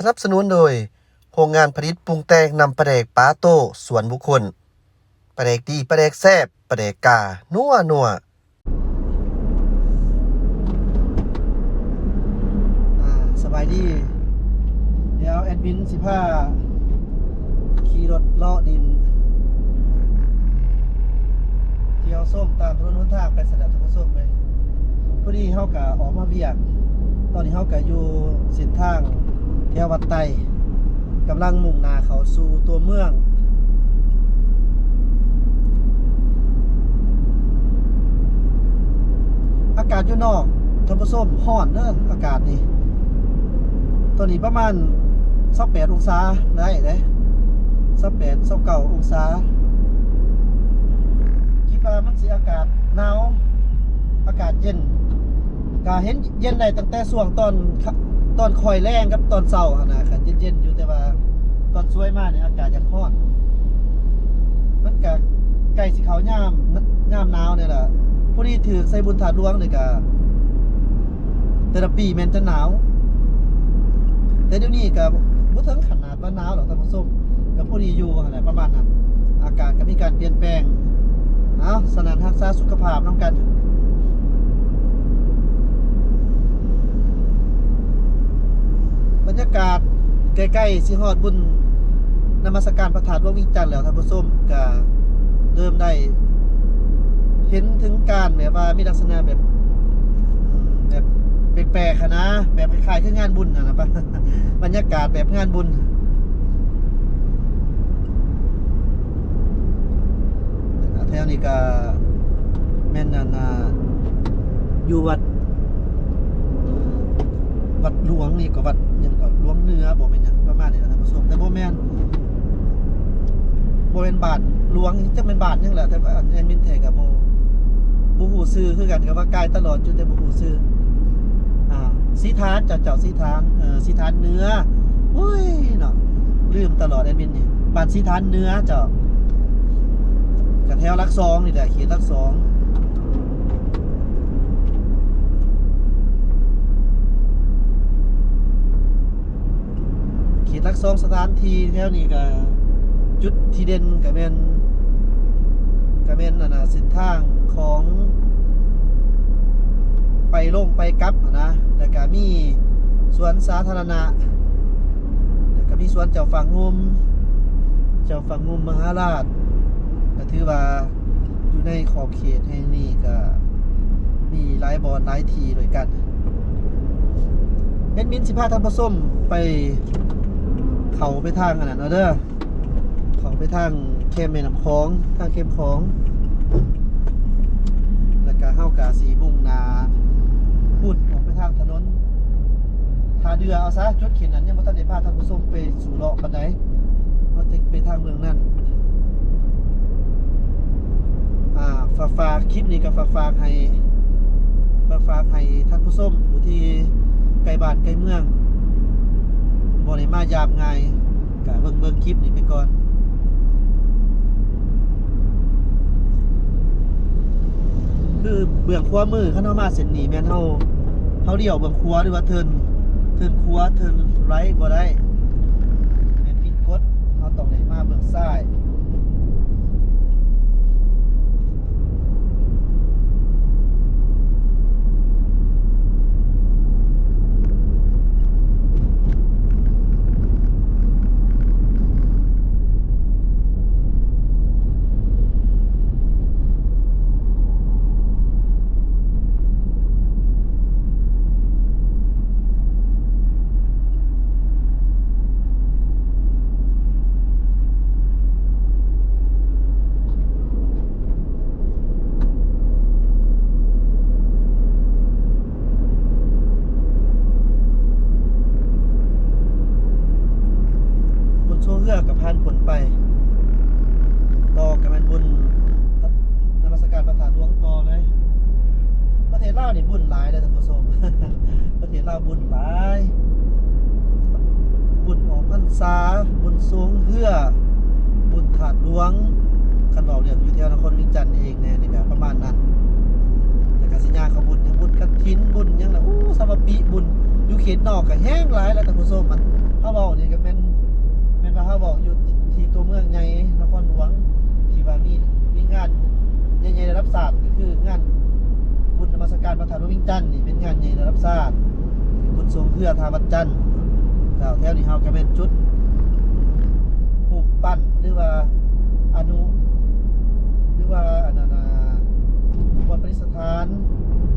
ສະໜັບສະໜູນໂດຍ ໂຮງງານຜະລິດປຸງແຕ່ງນ້ຳປາແດກປາໂຕ້ສ່ວນບຸກຄົນ. ປາແດກດີ, ປາແດກແຊບ, ປາແດກກາ ນົວໆ. ອ່າ ສະບາຍດີ. ດຽວແອດມິນຊິພາຂີ່ລົດເລາະຫຼິ້ນ ທ່ຽວຊົມຕາມຖະໜົນຫົນທາງໄປຊັ້ນແຫຼະທ່ານຜູ້ຊົມເອີຍ. ພໍດີເຮົາກະອອກມາວຽກ, ຕອນນີ້ເຮົາກະຢູ່ເສັ້ນທາງແຖວວັດໄຕ, ກຳລັງມຸ່ງໜ້າເຂົ້າສູ່ຕົວເມືອງ. ອາກາດຢູ່ນອກ ທ່ານຜູ້ຊົມ ຮ້ອນເດີ ອາກາດນີ້ ຕອນນີ້ປະມານຊາວແປດອົງສາໄດ້ເດ້ ຊາວແປດ ຊາວເກົ້າອົງສາ. ຄິດວ່າມັນຊິອາກາດໜາວ ອາກາດເຢັນ ກະເຫັນເຢັນໄດ້ຕັ້ງແຕ່ຊ່ວງຕອນ ຕອນຄ່ອຍແລງກັບຕອນເຊົ້າຫັ້ນນະ ກະເຢັນໆຢູ່ ແຕ່ວ່າຕອນສວຍມານີ້ອາກາດຢາກຮ້ອນ. ມັນກະໃກ້ຊິເຂົ້າຍາມ ຍາມໜາວນີ້ແຫຼະ ພໍດີຖືກໃສ່ບຸນທາດຫຼວງນີ້ກະ ແຕ່ລະປີແມ່ນຈະໜາວ ແຕ່ດຽວນີ້ກະບໍ່ເຖິງຂະໜາດວ່າໜາວດອກທ່ານຜູ້ຊົມ ກະພໍດີຢູ່ຫັ້ນແຫຼະ ປະມານນັ້ນ. ອາກາດກະມີການປ່ຽນແປງ. ເອົາ ສະນັ້ນ ຮັກສາສຸຂະພາບນຳກັນ. ບັນຍາກາດໃກ້ໆຊິຮອດບຸນນະມັດສະການພະທາດຫຼວງວຽງຈັນແລ້ວທ່ານຜູ້ຊົມ ກະເລີ່ມໄດ້ເຫັນເຖິງການແບບວ່າມີລັກສະນະແບບ ແບບແປກໆຫັ້ນນະ ແບບຄ້າຍໆຄືງານບຸນຫັ້ນນະ ບັນຍາກາດແບບງານບຸນ. ແຖວນີ້ກະແມ່ນອັນ ອ່າ ຢູ່ວັດ ວັດຫຼວງນີ້ກໍວັດຫຍັງກໍ ຫຼວງເໜືອບໍ່ແມ່ນຫຍັງປະມານນີ້ນະທ່ານຜູ້ຊົມ ແຕ່ບໍ່ແມ່ນ ບໍ່ແມ່ນບ້ານຫຼວງ ຈັກແມ່ນບ້ານຫຍັງແຫຼະ ແຕ່ວ່າອັນແອດມິນແທ້ກໍບໍ່ ບໍ່ຮູ້ຊື່ຄືກັນ ກໍວ່າກາຍຕະຫຼອດຢູ່ ແຕ່ບໍ່ຮູ້ຊື່. ອ່າ ສີຖານ ເຈົ້າ ເຈົ້າ ສີຖານ ເອີ ສີຖານເໜືອ ໂອ້ຍເນາະ ລືມຕະຫຼອດແອດມິນນີ້ ບ້ານສີຖານເໜືອເຈົ້າ ກະແຖວຫຼັກສອງນີ້ແຫຼະ ເຂດຫຼັກສອງ. ເຂດຫຼັກສອງ ສະຖານທີ່ແຖວນີ້ກະ ຈຸດທີ່ເດັ່ນກະແມ່ນ ກະແມ່ນອັນນ່າ ເສັ້ນທາງຂອງໄປລົງໄປກັບຫັ້ນນະ ແລ້ວກະມີສວນສາທາລະນະ ແລ້ວກະມີສວນເຈົ້າຟ້າງຸ່ມ ເຈົ້າຟ້າງຸ່ມມະຫາລາດ ກະຖືວ່າ ຢູ່ໃນຂອບເຂດແຫ່ງນີ້ກະມີຫຼາຍບ່ອນຫຼາຍທີ່ດ້ວຍກັນ. ແອດມິນຊິພາທ່ານຜູ້ຊົມໄປ ເຂົ້າໄປທາງອັນນັ້ນເອົາເດີ ເຂົ້າໄປທາງແຄມແມ່ນ້ຳຂອງ ທາງແຄມຂອງ ແລ້ວກະເຮົາກະຊິມຸ່ງໜ້າພຸ້ນ ອອກໄປທາງຖະໜົນທ່າເດື່ອເອົາຊະ ຈຸດເຂດນັ້ນຍັງບໍ່ທັນໄດ້ພາທ່ານຜູ້ຊົມໄປສູ່ເລາະປານໃດ. ເຮົາຈະໄປທາງເບື້ອງນັ້ນ. ອ່າ ຝາກ ຝາກຄລິບນີ້ກໍຝາກ ຝາກໃຫ້ ຝາກ ຝາກໃຫ້ທ່ານຜູ້ຊົມຜູ້ທີ່ໃກ້ບ້ານໃກ້ເມືອງ ບໍ່ໄດ້ມາຢາມງ່າຍ ກໍເບິ່ງ ເບິ່ງຄລິບນີ້ໄປກ່ອນ. ຄືເບື້ອງຂວາມື ຄັນເຮົາມາເສັ້ນນີ້ແມ່ນເຮົາ ເຮົາລ້ຽວເບື້ອງຂວາ ຫຼືວ່າເທີນ ເທີນຂວາ ເທີນໄລບໍ່ໄດ້ ແມ່ນຜິດກົດ ເຮົາຕ້ອງໄດ້ມາເບື້ອງຊ້າຍ. ບຸນຊ່ວງເຮືອກໍຜ່ານພົ້ນໄປ ຕໍ່ກໍແມ່ນບຸນນະມັດສະການພະທາດຫຼວງຕໍ່ເລີຍ. ປະເທດລາວນີ້ບຸນຫຼາຍເດີທ່ານຜູ້ຊົມ ປະເທດລາວບຸນຫຼາຍ ບຸນອອກພັນສາ ບຸນຊ່ວງເຮືອ ບຸນທາດຫຼວງ ຄັນເວົ້າເລື່ອງຢູ່ແຖວນະຄອນວຽງຈັນເອງແນ່ນີ້ກໍປະມານນັ້ນ. ແລ້ວກໍຊິຍ່າງເຂົ້າບຸນຫຍັງ ບຸນກະຖິນ ບຸນຫຍັງລະ ໂອ້ ສາມະປີ ບຸນຢູ່ເຂດນອກກໍແຮງຫຼາຍແລ້ວທ່ານຜູ້ຊົມ ມັນ ເຮົາເວົ້ານີ້ກໍແມ່ນ ແມ່ນວ່າເຮົາເວົ້າຢູ່ທີ່ຕົວເມືອງໃຫຍ່ນະຄອນຫຼວງ ທີ່ວ່າມີ ມີງານໃຫຍ່ໆລະດັບຊາດ ກໍຄືງານບຸນນະມັສການພະທາດວຽງຈັນນີ້ ເປັນງານໃຫຍ່ລະດັບຊາດ ບຸນຊ່ວງເຮືອທ່າວັດຈັນ. ເຈົ້າ ແຖວນີ້ເຮົາກໍແມ່ນຈຸດຮູບປັ້ນ ຫຼືວ່າອະນຸ ຫຼືວ່າອັນນັ້ນນະ ວັດປະດິດສະຖານ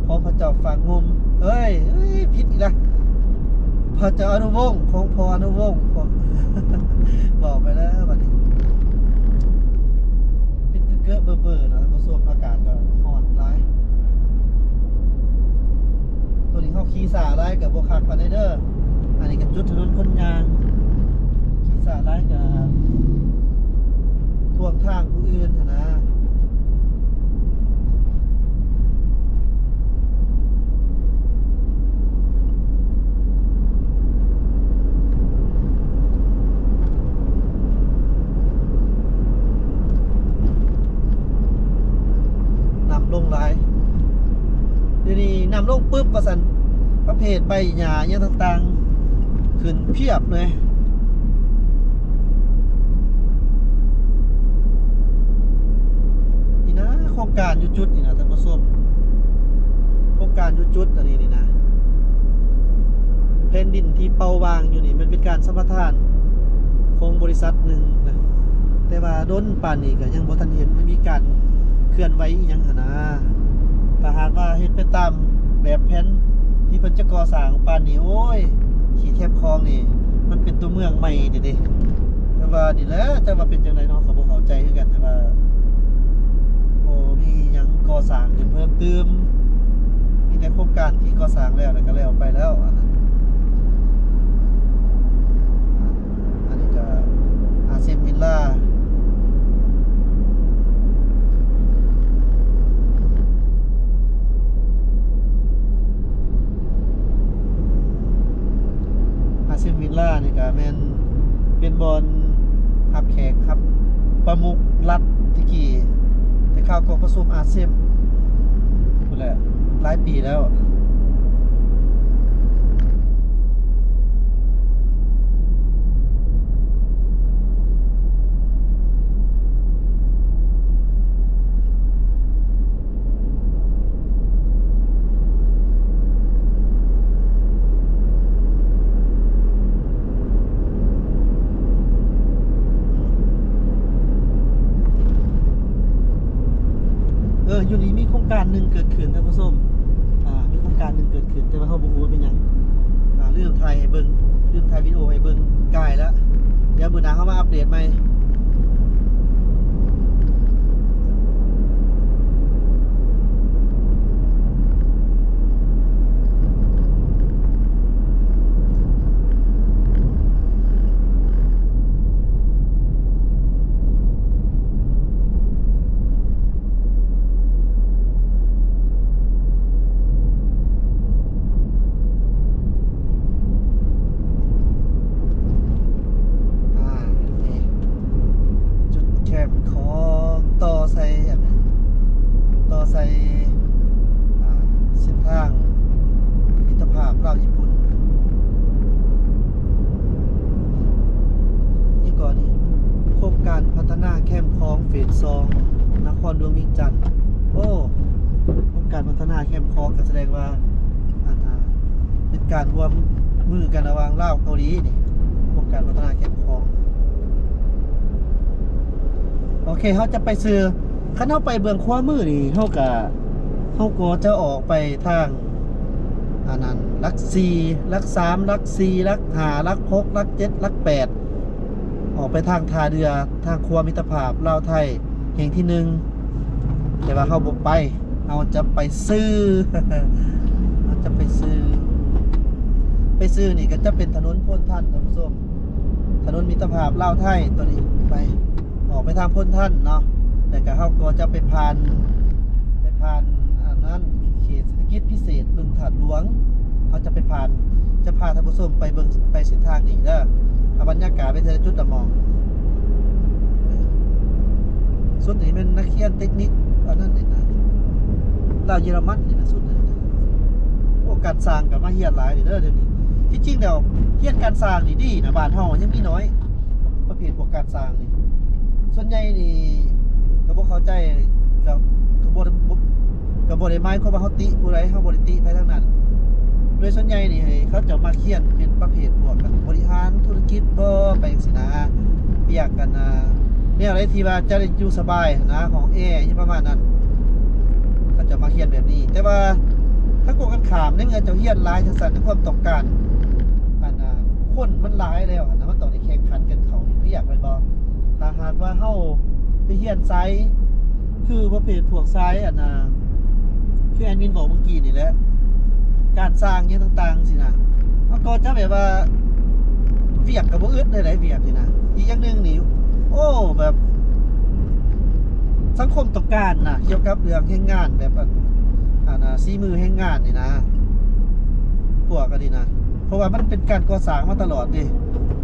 ຂອງພະເຈົ້າຟາງງຸ່ມ ເອີຍ ເອີຍ ຜິດອີກລະ ພະເຈົ້າອະນຸວົງ ຂອງພໍ່ອະນຸວົງ ພວກ ເວົ້າໄປແລ້ວບັດນີ້ ປິດເກີະເບີໆ ເນາະທ່ານຜູ້ຊົມ. ອາກາດກໍຮ້ອນຫຼາຍ ໂຕນີ້ເຮົາຂີ່ຊ້າຫຼາຍກໍບໍ່ຄັກປານໃດເດີ. ອັນນີ້ກໍຈຸດຖະໜົນຄົນຍ່າງ ຂີ່ຊ້າຫຼາຍກໍຂວາງທາງຜູ້ອື່ນຫັ້ນນະ. ນ້ຳລົງຫຼາຍ ດຽວນີ້ນ້ຳລົງປຶບວ່າຊັ້ນ ປະເພດໃບຫຍ້າຫຍັງຕ່າງໆ ຂຶ້ນພຽບເລີຍ. ນີ້ນະ ໂຄງການຢູ່ຈຸດນີ້ນະທ່ານຜູ້ຊົມ ໂຄງການຢູ່ຈຸດອັນນີ້ນີ້ນະ ແຜ່ນດິນທີ່ເປົ່າວ່າງຢູ່ນີ້ ມັນເປັນການສຳປະທານຂອງບໍລິສັດໜຶ່ງນະ ແຕ່ວ່າດົນປານນີ້ກໍຍັງບໍ່ທັນເຫັນມັນມີການເຄື່ອນໄຫວອີ່ຫຍັງຫັ້ນນະ. ຖ້າຫາກວ່າເຮັດໄປຕາມແບບແຜນທີ່ເພິ່ນຈະກໍ່ສ້າງປານນີ້ ໂອ້ຍ ເຂດແຄມຂອງນີ້ ມັນເປັນຕົວເມືອງໃໝ່ເດ້ ແຕ່ວ່ານີ້ແຫຼະ ຈະວ່າເປັນຈັ່ງໃດເນາະ ກໍບໍ່ເຂົ້າໃຈຄືກັນ ແຕ່ວ່າ ບໍ່ມີຫຍັງກໍ່ສ້າງຂຶ້ນເພີ່ມຕື່ມ ມີແຕ່ໂຄງການທີ່ກໍ່ສ້າງແລ້ວ ແລ້ວກໍແລ້ວໄປແລ້ວ ອັນນັ້ນ. ອັນນີ້ກໍອາເຊນວິລລາ ອາເຊນວິລລານີ້ກໍແມ່ນເປັນບ່ອນຮັບແຂກ ຮັບປະມຸກລັດແຕ່ກີ້ ແຕ່ຄາວກອງປະຊຸມອາເຊນພຸ້ນແຫຼະ ຫຼາຍປີແລ້ວ. ເອີ ຢູ່ນີ້ມີໂຄງການໜຶ່ງເກີດຂຶ້ນທ່ານຜູ້ຊົມ ອ່າ ມີໂຄງການໜຶ່ງເກີດຂຶ້ນ ແຕ່ວ່າເຮົາບໍ່ຮູ້ວ່າເປັນຫຍັງ ອ່າ ລືມຖ່າຍໃຫ້ເບິ່ງ ລືມຖ່າຍວິດີໂອໃຫ້ເບິ່ງ ກາຍລະ ດຽວມື້ໜ້າເຮົາມາອັບເດດໃໝ່. ອ່າ ນີ້ ຈຸດແຄມຂອງ ຕໍ່ໃສ່ອັນ ຕໍ່ໃສ່ ອ່າ ເສັ້ນທາງມິດຕະພາບລາວຍີ່ປຸ່ນ. ນີ້ກໍນີ້ ໂຄງການພັດທະນາແຄມຂອງເຟສສອງ ນະຄອນຫຼວງວຽງຈັນ. ໂອ້ ໂຄງການພັດທະນາແຄມຂອງ ກໍສະແດງວ່າ ອັນ ອ່າ ເປັນການຮ່ວມມືກັນລະຫວ່າງລາວເກົາຫຼີນີ້ ໂຄງການພັດທະນາແຄມຂອງ. ໂອເຄ ເຮົາຈະໄປຊື່ ຄັນເຮົາໄປເບື້ອງຂວາມືນີ້ ເຮົາກະ ເຮົາກໍຈະອອກໄປທາງ ອັນນັ້ນ ຫຼັກສີ່ ຫຼັກສາມ ຫຼັກສີ່ ຫຼັກຫ້າ ຫຼັກຫົກ ຫຼັກເຈັດ ຫຼັກແປດ ອອກໄປທາງທ່າເຮືອ ທາງຂົວມິດຕະພາບລາວໄທແຫ່ງທີໜຶ່ງ ແຕ່ວ່າເຮົາບໍ່ໄປ ເຮົາຈະໄປຊື່ ເຮົາຈະໄປຊື່ ໄປຊື່ນີ້ກໍຈະເປັນຖະໜົນໂພນທັນ ທ່ານຜູ້ຊົມ ຖະໜົນມິດຕະພາບລາວໄທຕົວນີ້ ໄປ ອອກໄປທາງໂພນທັນເນາະ ແລ້ວກໍເຮົາກໍຈະໄປຜ່ານ ໄປຜ່ານອັນນັ້ນ ເຂດເສດຖະກິດພິເສດບຶງທາດຫຼວງ ເຮົາຈະໄປຜ່ານ ຈະພາທ່ານຜູ້ຊົມໄປເບິ່ງ ໄປເສັ້ນທາງນີ້ເດີ ເອົາບັນຍາກາດໄປເທື່ອລະຈຸດລະໝ່ອງ. ຊຸດນີ້ແມ່ນນັກຮຽນເຕັກນິກອັນນັ້ນນີ້ນະ ລາວເຢຍລະມັນນີ້ນະ ຊຸດນີ້ນະ. ໂອ້ ການຊ່າງກໍມາຮຽນຫຼາຍເດີ ດຽວນີ້ ທີ່ຈິງແລ້ວ ຮຽນການຊ່າງນີ້ດີນະ, ບ້ານເຮົາຍັງມີໜ້ອຍ ປະເພດພວກການຊ່າງນີ້. ສ່ວນໃຫຍ່ນີ້ກໍບໍ່ເຂົ້າໃຈ ກໍ ກໍບໍ່ໄດ້ ບໍ່ ກໍບໍ່ໄດ້ໝາຍຄວາມວ່າເຮົາຕິຜູ້ໃດ, ເຮົາບໍ່ໄດ້ຕິໃຜທັງນັ້ນ. ໂດຍສ່ວນໃຫຍ່ນີ້ ເຂົາເຈົ້າມັກຮຽນເປັນປະເພດພວກ ບໍລິຫານທຸລະກິດບໍ ໄປຈັ່ງຊີ້ນະ, ວຽກອັນນະ ແນວໃດທີ່ວ່າຈະໄດ້ຢູ່ສະບາຍຫັ້ນນະ, ຫ້ອງແອ ອີ່ຫຍັງປະມານນັ້ນ, ເຂົາເຈົ້າມັກຮຽນແບບນີ້. ແຕ່ວ່າທາງກົງກັນຂ້າມ, ໃນເມື່ອເຈົ້າຮຽນຫຼາຍຈັ່ງຊັ້ນ, ຄວາມຕ້ອງການ ອັນນະ ຄົນມັນຫຼາຍແລ້ວຫັ້ນນະ, ມັນຕ້ອງໄດ້ແຂ່ງຂັນກັນເຂົ້າເຮັດວຽກ ແມ່ນບໍ່? ຖ້າຫາກວ່າເຮົາໄປຮຽນສາຍ ຄືປະເພດພວກສາຍ ອັນນະ ຄືແອດມິນບອກເມື່ອກີ້ນີ້ແຫຼະ, ການສ້າງຫຍັງຕ່າງໆ ຊີ້ນະ, ມັນກໍຈະແບບວ່າ ວຽກກໍບໍ່ອຶດໃດໆ ວຽກນີ້ນະ. ອີກຢ່າງໜຶ່ງນີ້ ໂອ້ ແບບ ສັງຄົມຕ້ອງການນະ ກ່ຽວກັບເລື່ອງແຮງງານ ແບບ ອັນ ອັນນະ ສີມືແຮງງານນີ້ນະ ພວກອັນນີ້ນະ, ເພາະວ່າມັນເປັນການກໍ່ສ້າງມາຕະຫຼອດເດ້,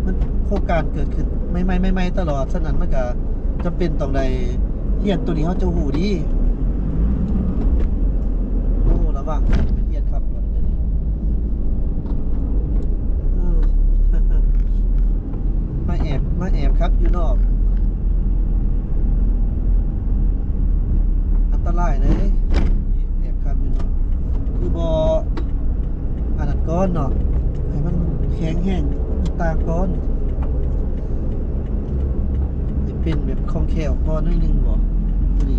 ມັນໂຄງການເກີດຂຶ້ນໃໝ່ໆ ໃໝ່ໆ ຕະຫຼອດ, ສະນັ້ນມັນກະຈຳເປັນຕ້ອງໄດ້ຮຽນໂຕນີ້ ເຮົາຈະຮູ້ດີ. ໂອ້ ລະວັງເປັນຮຽນຂັບລົດເດີນີ້. ເອີ ມາແອບ ມາແອບຂັບຢູ່ນອກ ອັນຕະລາຍເດ້, ແອບຂັບຢູ່ນອກ ຄືບໍ່ ອັນນັ້ນກ່ອນເນາະ, ໃຫ້ມັນແຂງແຮງຕ່າງກ່ອນ, ໃຫ້ເປັນແບບຄ່ອງແຄ້ວພໍໜ້ອຍໜຶ່ງບໍ ພໍດີ.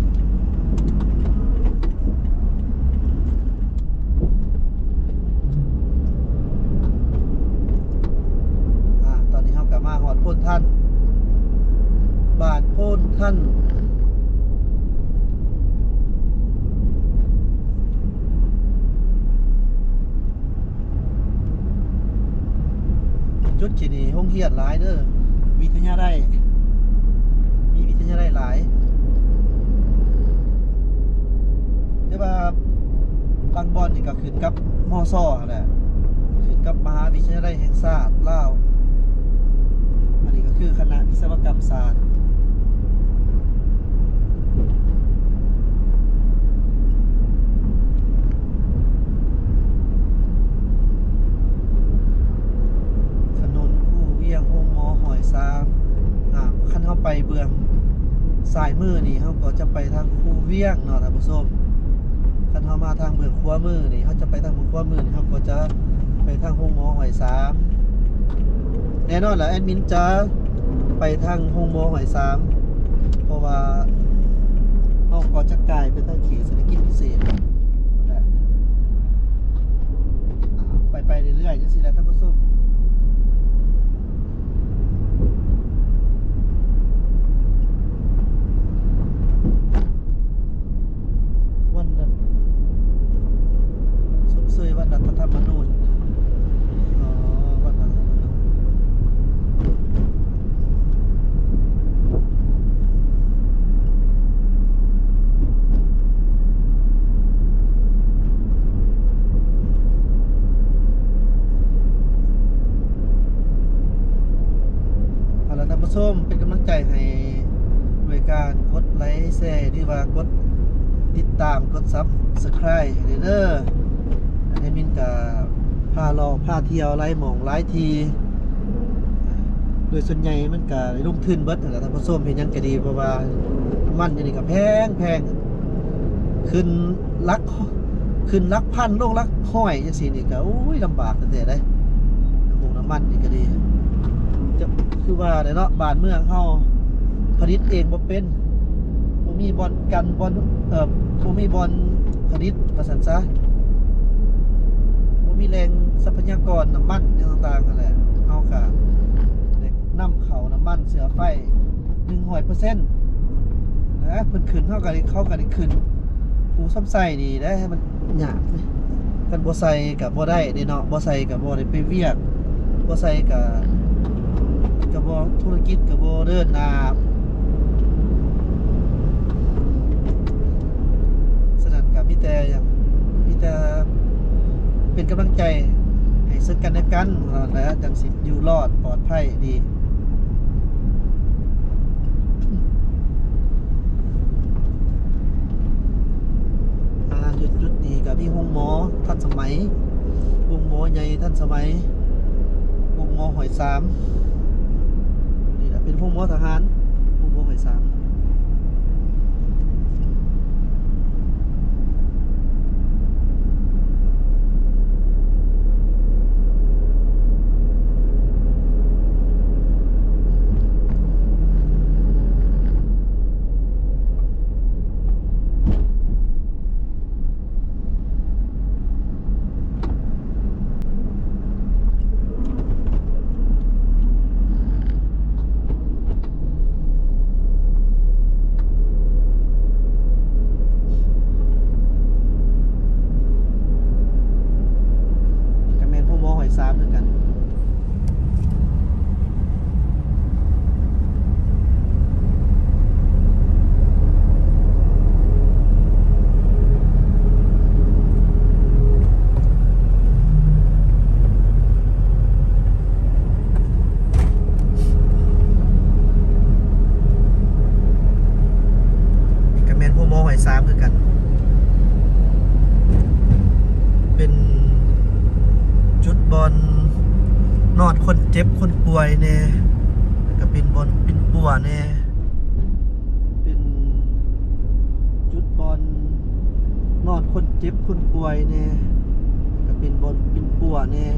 ອາ ຕອນນີ້ເຮົາກໍມາຮອດໂພນທັນ ບ້ານໂພນທັນ. ຈຸດທີ່ນີ້ໂຮງຮຽນຫຼາຍເດີ, ວິທະຍາໄລ ມີວິທະຍາໄລຫຼາຍ, ແຕ່ວ່າບາງບ່ອນນີ້ກໍຂຶ້ນກັບ ມສ ຫັ້ນແຫຼະ, ຂຶ້ນກັບມະຫາວິທະຍາໄລແຫ່ງຊາດລາວ. ອັນນີ້ກໍຄືຄະນະວິສະວະກຳສາດ. ຖະໜົນຄູວຽງ ໂຮງໝໍຮ້ອຍສາມ. ອາ ຄັນເຮົາໄປເບື້ອງຊ້າຍມືນີ້ ເຮົາກໍຈະໄປທາງຄູວຽງເນາະທ່ານຜູ້ຊົມ. ຄັນເຮົາມາທາງເບື້ອງຂວາມືນີ້ ເຮົາຈະໄປທາງເບື້ອງຂວາມືນີ້ ເຮົາກໍຈະໄປທາງໂຮງໝໍຮ້ອຍສາມ. ແນ່ນອນລະ ແອດມິນຈະໄປທາງໂຮງໝໍຮ້ອຍສາມ ເພາະວ່າເຮົາກໍຈະກາຍໄປທາງເຂດເສດຖະກິດພິເສດ ໄປໆເລື້ອຍໆ ຈັ່ງຊີ້ແຫຼະທ່ານຜູ້ຊົມ. ວັນ ຊົມເຊີຍວັນລັດຖະທຳມະນູນ. ອໍ ວັນລັດຖະທຳມະນູນ. ເອົາລະທ່ານຜູ້ຊົມ ເປັນກຳລັງໃຈໃຫ້ດ້ວຍການກົດໄລແຊ ຫຼືວ່າກົດຕິດຕາມ ກົດ Subscribe ໃຫ້ເດີ. ແອດມິນກະພາເລາະພາທ່ຽວຫຼາຍໝ່ອງຫຼາຍທີ່ ໂດຍສ່ວນໃຫຍ່ມັນກະໄດ້ລົງທຶນເບິດຫັ້ນແຫຼະທ່ານຜູ້ຊົມ. ເຮັດຫຍັງກະດີ ເພາະວ່ານ້ຳມັນຢູ່ນີ້ກະແພງໆ ຂຶ້ນຫຼັກ ຂຶ້ນຫຼັກພັນ ລົງຫຼັກຮ້ອຍຈັ່ງຊີ້ນີ້ກະ ໂອ້ຍ ລຳບາກແທ້ໆເດ້ ນ້ຳມົງນ້ຳມັນນີ້ກະດີ. ຈະ ຄືວ່າແຫຼະເນາະ ບ້ານເມືອງເຮົາຜະລິດເອງບໍ່ເປັນ ບໍ່ມີບ່ອນກັນ ບ່ອນ ເອີ ບໍ່ມີບ່ອນຜະລິດວ່າຊັ້ນຊະ, ບໍ່ມີແຫຼ່ງຊັບພະຍາກອນນ້ຳມັນຫຍັງຕ່າງໆຫັ້ນແຫຼະ. ເຮົາກະໄດ້ນຳເຂົ້ານ້ຳມັນເຊື້ອໄຟໜຶ່ງຮ້ອຍເປີເຊັນນະ, ເພິ່ນຂຶ້ນ ເຮົາກະໄດ້ ເຂົາກະໄດ້ຂຶ້ນ. ປູຊຳໄຊນີ້ແຫຼະ ມັນຍາກ ຄັນບໍ່ໃສ່ກະບໍ່ໄດ້ເດ້ເນາະ, ບໍ່ໃສ່ກະບໍ່ໄດ້ໄປວຽກ ບໍ່ໃສ່ກະ ກະບໍ່ ທຸລະກິດກະບໍ່ເດີນໜ້າ. ສະນັ້ນກະມີແຕ່ຫຍັງ ມີແຕ່ເປັນກຳລັງໃຈໃຫ້ເຊິ່ງກັນແລະກັນເທົ່ານັ້ນແຫຼະ ຈັ່ງຊິຢູ່ລອດປອດໄພດີ. ອ່າ ຈຸດ ຈຸດນີ້ກະມີໂຮງໝໍທັນສະໄໝ ໂຮງໝໍໃຫຍ່ທັນສະໄໝ. ມໍຮ້ອຍສາມ ນີ້ແຫຼະເປັນໂຮງໝໍທະຫານ ໂຮງໝໍຮ້ອຍສາມ. ນີ້ກະແມ່ນໂຮງໝໍຮ້ອຍສາມຄືກັນ. ນີ້ກະແມ່ນໂຮງໝໍຮ້ອຍສາມຄືກັນ. ເປັນຈຸດບ່ອນນອນຄົນເຈັບຄົນປ່ວຍແດ່ ແລ້ວກະເປັນບ່ອນປິ່ນປົວແດ່ ເປັນຈຸດບ່ອນນອນຄົນເຈັບຄົນປ່ວຍແດ່ ກະເປັນບ່ອນປິ່ນປົວແດ່.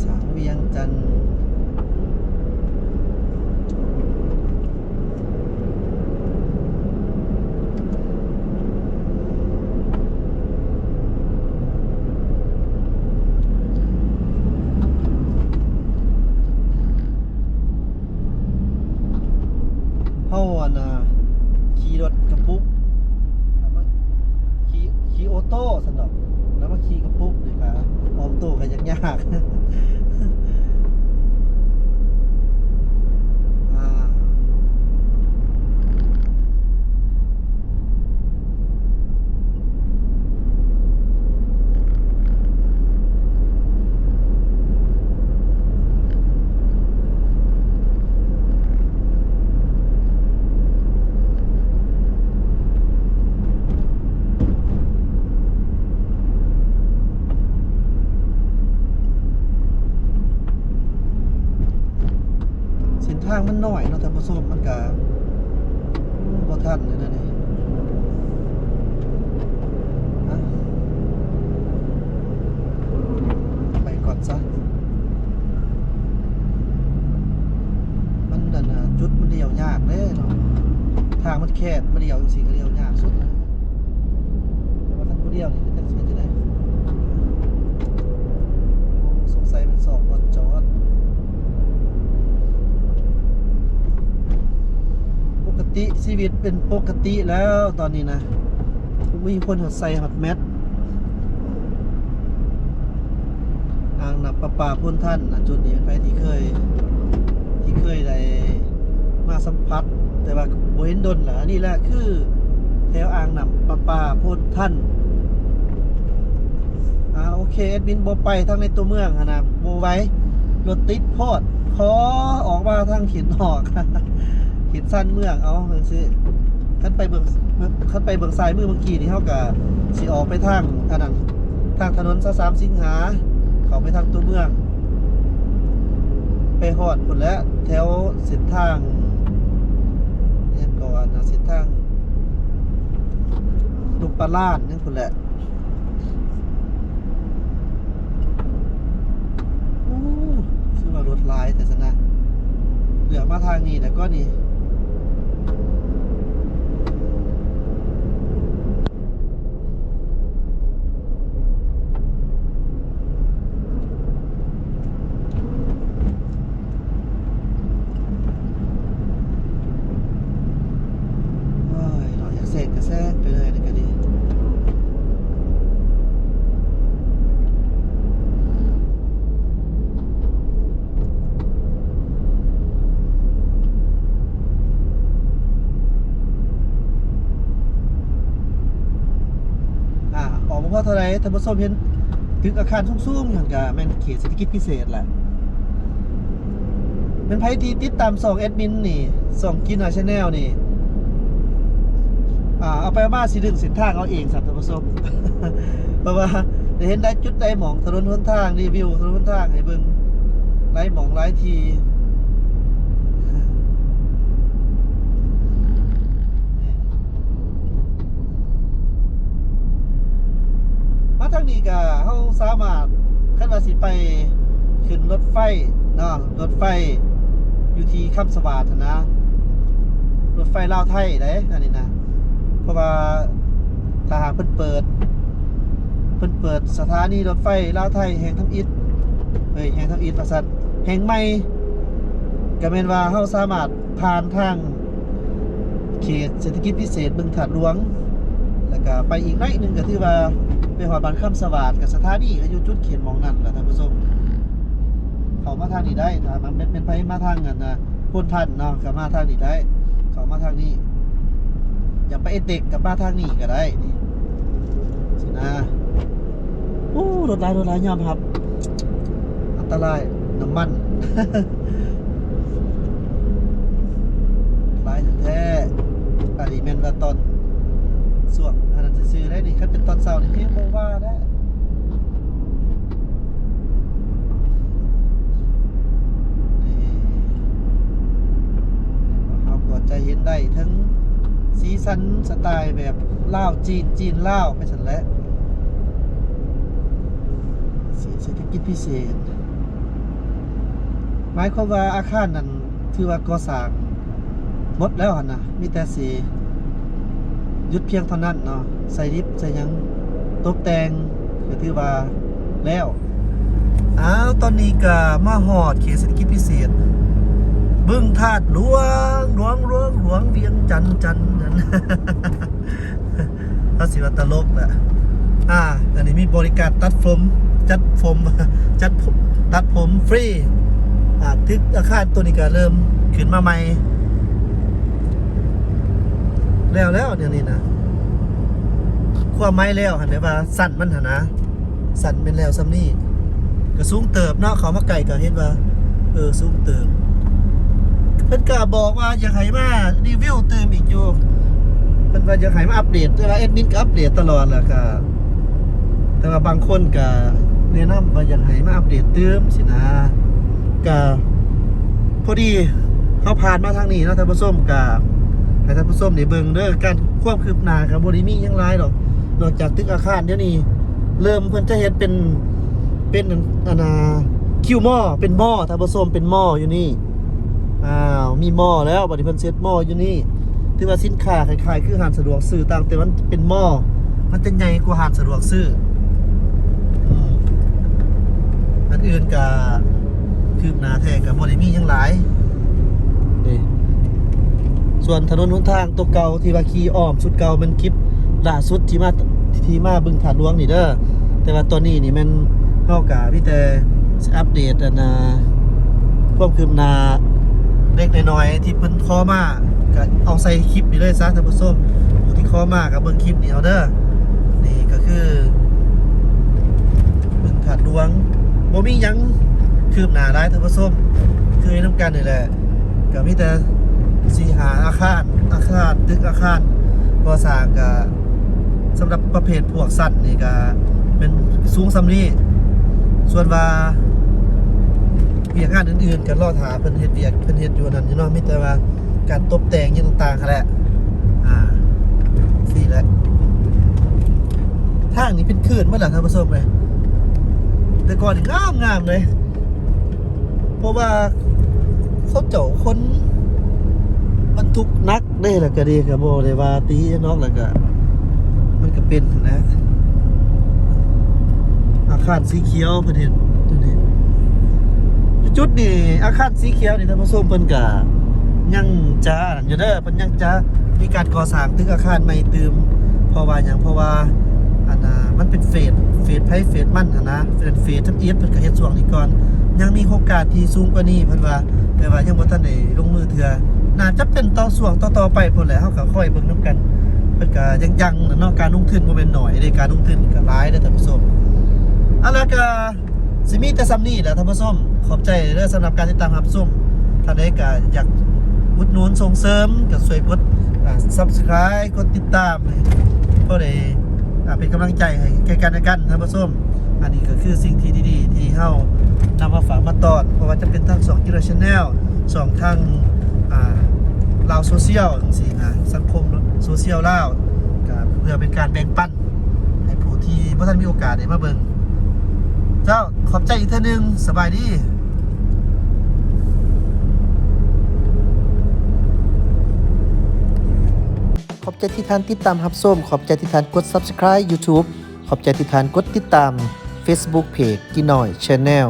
ສາວວຽງຈັນ. ເຮົາ ອັນນ່າ ຂີ່ລົດກະປຸກ ແລ້ວມາຂີ່ ຂີ່ໂອໂຕ້ຊັ້ນດອກ ແລ້ວມາຂີ່ກະປຸກນີ້ກະ ອອກໂຕ້ກະຍາກໆ. ອ່າ ເສັ້ນທາງມັນນ້ອຍເນາະທ່ານຜູ້ຊົມ ມັນກະ ໂອ້ ບໍ່ທັນເລີຍເດີນີ້ ຮະ ໄປກ່ອນຊະ ມັນ ອັນນ່າ ຈຸດມັນລ້ຽວຍາກເດ້ເນາະ ທາງມັນແຄບ ມາລ້ຽວຈັ່ງຊີ້ກະລ້ຽວຍາກສຸດນະ. ແຕ່ວ່າຄັນຜູ້ດຽວນີ້ ຈັກຊິເຮັດຈັ່ງໃດ? ໂອ້ ສົງໄສແມ່ນຊອກບ່ອນຈອດ. ປົກກະຕິ ຊີວິດເປັນປົກກະຕິແລ້ວຕອນນີ້ນະ ມີຄົນຮອດໃສ່ຮອດແມັດ. ອ່າງນ້ຳປະປາໂພນທັນນະ ຈຸດນີ້ ໃຜທີ່ເຄີຍ ທີ່ເຄີຍໄດ້ມາສຳຜັດ ແຕ່ວ່າບໍ່ເຫັນດົນລະ. ອັນນີ້ແຫຼະຄືແຖວອ່າງນ້ຳປະປາໂພນທັນ. ອ່າ ໂອເຄ ແອດມິນບໍ່ໄປທາງໃນຕົວເມືອງຫັ້ນນະ ບໍ່ໄຫວ ລົດຕິດໂພດ ຂໍອອກມາທາງເຂດນອກ ເຂດຊານເມືອງ ເອົາຈັ່ງຊີ້. ຄັນໄປເບື້ອງ ຄັນໄປເບື້ອງຊ້າຍມືເມື່ອກີ້ນີ້ ເຮົາກະຊິອອກໄປທາງອັນນັ້ນ ທາງຖະໜົນຊາວສາມສິງຫາ ເຂົ້າໄປທາງຕົວເມືອງ ໄປຮອດພຸ້ນແຫຼະ ແຖວເສັ້ນທາງ ຫຍັງເກາະ ອັນນ່າ ເສັ້ນທາງດົງປາລານຫຍັງພຸ້ນແຫຼະ. ໂອ້ ຄືວ່າລົດຫຼາຍແທ້ຊັ້ນນະ ເລືອກມາທາງນີ້ແລ້ວກໍນີ້. ໂ ເທົ່າໃດ ທ່ານຜູ້ຊົມເຫັນຕຶກອາຄານສູງໆ ຫັ້ນກະແມ່ນເຂດເສດຖະກິດພິເສດແຫຼະ. ແມ່ນໃຜທີ່ຕິດຕາມຊ່ອງແອດມິນນີ້ ຊ່ອງ Green Eye Channel ນີ້ ອ່າ ເອົາໄປເອົາມາຊິດຶງເສັ້ນທາງເອົາເອງຊ້ຳ ທ່ານຜູ້ຊົມ ເພາະວ່າໄດ້ເຫັນຫຼາຍຈຸດຫຼາຍໝ່ອງ ຖະໜົນຫົນທາງ ຣີວິວຖະໜົນຫົນທາງໃຫ້ເບິ່ງຫຼາຍໝ່ອງຫຼາຍທີ່. ມາທາງນີ້ກະເຮົາສາມາດ ຄັນວ່າຊິໄປຂຶ້ນລົດໄຟເນາະ ລົດໄຟຢູ່ທີ່ຄຳສະຫວາດຫັ້ນນະ ລົດໄຟລາວໄທເດ້ ອັນນີ້ນະ ເພາະວ່າຖ້າຫາກເພິ່ນເປີດ ເພິ່ນເປີດສະຖານີລົດໄຟລາວໄທແຫ່ງທຳອິດ ເອີຍ ແຫ່ງທຳອິດວ່າຊັ້ນ ແຫ່ງໃໝ່ ກະແມ່ນວ່າເຮົາສາມາດ ຜ່ານທາງເຂດເສດຖະກິດພິເສດບຶງທາດຫຼວງ ແລ້ວກະໄປອີກໜ້ອຍໜຶ່ງ ກະຖືວ່າໄປຮອດບ້ານຄຳສະຫວາດ ກະສະຖານີກະຢູ່ຈຸດເຂດໝ່ອງນັ້ນລະທ່ານຜູ້ຊົມ. ເຂົ້າມາທາງນີ້ໄດ້ ຖ້າມັນແມ່ນ ແມ່ນໃຜມາທາງອັນນະ ໂພນທັນເນາະ ກະມາທາງນີ້ໄດ້ ເຂົ້າມາທາງນີ້ ຢາກໄປເອເຕັກ ກະມາທາງນີ້ກະໄດ້ ນີ້ ຊີ້ນະ. ໂອ້ ລົດຫຼາຍ ລົດຫຼາຍ ຍອມຮັບ ອັນຕະລາຍ ນ້ຳມັນ ຫຼາຍແທ້ໆ. ອັນນີ້ແມ່ນວ່າຕອນຊ່ວງອັນນັ້ນຊື່ໆ ໄດ໋ນີ້ ຄັນເປັນຕອນເຊົ້ານີ້ແຮງບໍ່ວ່າແລ້ວ. ນີ້ ເຮົາກໍຈະເຫັນໄດ້ເຖິງສີສັນສະໄຕລ໌ແບບລາວຈີນ ຈີນລາວໄປຊັ້ນແຫຼະ ເຂດເສດຖະກິດພິເສດ ໝາຍຄວາມວ່າອາຄານນັ້ນຖືວ່າກໍ່ສ້າງໝົດແລ້ວຫັ້ນນະ ມີແຕ່ຊິຢຸດພຽງເທົ່ານັ້ນເນາະ ໃສ່ລິບໃສ່ຫຍັງ ຕົບແຕ່ງ ກະຖືວ່າແລ້ວ. ອ້າວ ຕອນນີ້ກະມາຮອດເຂດເສດຖະກິດພິເສດບຶງທາດຫຼວງ ຫຼວງ ຫຼວງ ຫຼວງ ວຽງຈັນ ຈັນ ເຮົາຊິວ່າຕະຫຼົກແຫຼະ. ອ່າ ອັນນີ້ມີບໍລິການຕັດຜົມ ຈັດຜົມ ຈັດ ຕັດຜົມຟຣີ. ອ່າ ຕຶກອາຄານໂຕນີ້ກະເລີ່ມຂຶ້ນມາໃໝ່ແລ້ວ ແລ້ວດຽວນີ້ນະ ຄວາມໝາຍແລ້ວຫັ້ນແບບວ່າຊັ້ນມັນຫັ້ນນະ ຊັ້ນແມ່ນແລ້ວສ່ຳນີ້ ກະສູງເຕີບເນາະ ເຂົ້າມາໃກ້ກະເຫັນວ່າ ເອີ ສູງເຕີບ. ເພິ່ນກະບອກວ່າຢາກໃຫ້ມາຣີວິວຕື່ມອີກຢູ່ ເພິ່ນວ່າຢາກໃຫ້ມາອັບເດດ ແຕ່ວ່າແອດມິນກະອັບເດດຕະຫຼອດແຫຼະ ກະ ແຕ່ວ່າບາງຄົນກະແນະນຳວ່າຢາກໃຫ້ມາອັບເດດຕື່ມຊີ້ນະ. ກະພໍດີເຮົາຜ່ານມາທາງນີ້ເນາະທ່ານຜູ້ຊົມ ກະໃຫ້ທ່ານຜູ້ຊົມໄດ້ເບິ່ງເດີ ການຄວາມຄືບໜ້າກະບໍ່ໄດ້ມີຫຍັງຫຼາຍດອກ ນອກຈາກຕຶກອາຄານດຽວນີ້ ເລີ່ມເພິ່ນຈະເຮັດເປັນ ເປັນອັນ ອັນນ່າ ຄິວມໍ ເປັນມໍ ທ່ານຜູ້ຊົມ ເປັນມໍຢູ່ນີ້. ອ້າວ ມີມໍແລ້ວ ບັດນີ້ເພິ່ນເຊັດມໍຢູ່ນີ້ ຖືວ່າສິນຄ້າຄ້າຍໆຄືຮ້ານສະດວກຊື້ ຕ່າງແຕ່ມັນເປັນມໍ ມັນຈະໃຫຍ່ກວ່າຮ້ານສະດວກຊື້. ອືມ ອັນອື່ນກະຄືບໜ້າແທ້ ກະບໍ່ໄດ້ມີຫຍັງຫຼາຍເດ້. ສ່ວນຖະໜົນຫົນທາງໂຕເກົ່າທີ່ວ່າຂີ່ອ້ອມສຸດເກົ່າ ແມ່ນຄລິບລ່າສຸດທີ່ມາ ທີ່ມາບຶງທາດຫຼວງນີ້ເດີ. ແຕ່ວ່າຕອນນີ້ນີ້ແມ່ນເຮົາກະມີແຕ່ຊິອັບເດດອັນນ່າ ຄວາມຄືບໜ້າເລັກໆນ້ອຍໆທີ່ເພິ່ນຂໍມາ ກະເອົາໃສ່ຄລິບນີ້ເລີຍຊະທ່ານຜູ້ຊົມ ຜູ້ທີ່ຂໍມາກະເບິ່ງຄລິບນີ້ເອົາເດີ. ນີ້ກະຄືບຶງທາດຫຼວງ ບໍ່ມີຫຍັງຄືບໜ້າຫຼາຍທ່ານຜູ້ຊົມ ຄືນຳກັນນີ້ແຫຼະ. ກະມີແຕ່ສີ່ຫ້າອາຄານ ອາຄານ ຕຶກອາຄານກໍ່ສ້າງ ກະສຳລັບປະເພດພວກຊັ້ນນີ້ກະແມ່ນສູງສ່ຳນີ້. ສ່ວນວ່າວຽກງານອື່ນໆ ກະລໍຖ້າເພິ່ນເຮັດວຽກ ເພິ່ນເຮັດຢູ່ນັ້ນຢູ່ເນາະ ມີແຕ່ວ່າການຕົບແຕ່ງຫຍັງຕ່າງໆຫັ້ນແຫຼະ. ອ່າ ຊີ້ແຫຼະ ທາງນີ້ເປັນຄືນໝົດແລ້ວທ່ານຜູ້ຊົມເອີຍ ແຕ່ກ່ອນນີ້ງາມໆເລີຍ. ເພາະວ່າເຂົາເຈົ້າຄົນບັນທຸກໜັກເດ້ ແລ້ວກະດີກະບໍ່ໄດ້ວ່າຕີຫຍັງດອກ ແລ້ວກະມັນກະເປັນຫັ້ນແຫຼະ. ອາຄານສີຂຽວເພິ່ນເຮັດໂຕນີ້ ຈຸດນີ້ ອາຄານສີຂຽວນີ້ທ່ານຜູ້ຊົມ ເພິ່ນກະຍັງຈະອັນນັ້ນຢູ່ເດີ ເພິ່ນຍັງຈະ ມີການກໍ່ສ້າງຕຶກອາຄານໃໝ່ຕື່ມ. ເພາະວ່າຫຍັງ? ເພາະວ່າ ອັນນ່າ ມັນເປັນເຟສ ເຟສໃຜເຟສມັນຫັ້ນນະ ເປັນເຟສທຳອິດ ເພິ່ນກະເຮັດຊ່ວງນີ້ກ່ອນ ຍັງມີໂຄງການທີ່ສູງກວ່ານີ້ ເພິ່ນວ່າ ແຕ່ວ່າຍັງບໍ່ທັນໄດ້ລົງມືເທື່ອ ໜ້າຈະເປັນຕໍ່ຊ່ວງຕໍ່ໆໄປພຸ້ນແຫຼະ ເຮົາກະຄອຍເບິ່ງນຳກັນ. ເພິ່ນກະຍັງໆເນາະ ການລົງທຶນບໍ່ແມ່ນໜ້ອຍເດ້ ການລົງທຶນກະຫຼາຍເດ້ທ່ານຜູ້ຊົມ. ເອົາລະ ກະຊິມີແຕ່ສ່ຳນີ້ແຫຼະທ່ານຜູ້ຊົມ. ຂອບໃຈເດີສຳລັບການຕິດຕາມຮັບຊົມ. ທ່ານໃດກະຢາກອຸດໜູນສົ່ງເສີມ ກະຊ່ວຍກົດ ອ່າ Subscribe ກົດຕິດຕາມ ໃຫ້ພໍໄດ້ ອ່າ ເປັນກຳລັງໃຈໃຫ້ແກ່ກັນແລະກັນທ່ານຜູ້ຊົມ. ອັນນີ້ກະຄືສິ່ງທີ່ດີໆ ທີ່ເຮົານຳມາຝາກມາຕ້ອນ ບໍ່ວ່າຈະເປັນທາງຊ່ອງ Kira Channel ຊ່ອງທາງ ອ່າ ລາວໂຊຊຽວ ຈັ່ງຊີ້ນະ ສັງຄົມໂຊຊຽວລາວ ກະເພື່ອເປັນການແບ່ງປັນໃຫ້ຜູ້ທີ່ບໍ່ທັນມີໂອກາດໄດ້ມາເບິ່ງ. ເຈົ້າ ຂອບໃຈອີກເທື່ອໜຶ່ງ. ສະບາຍດີ. ຂອບໃຈທີ່ທ່ານຕິດຕາມຮັບຊົມ. ຂອບໃຈທີ່ທ່ານກົດ Subscribe YouTube. ຂອບໃຈທີ່ທ່ານກົດຕິດຕາມ Facebook Page ກີນ້ອຍ Channel.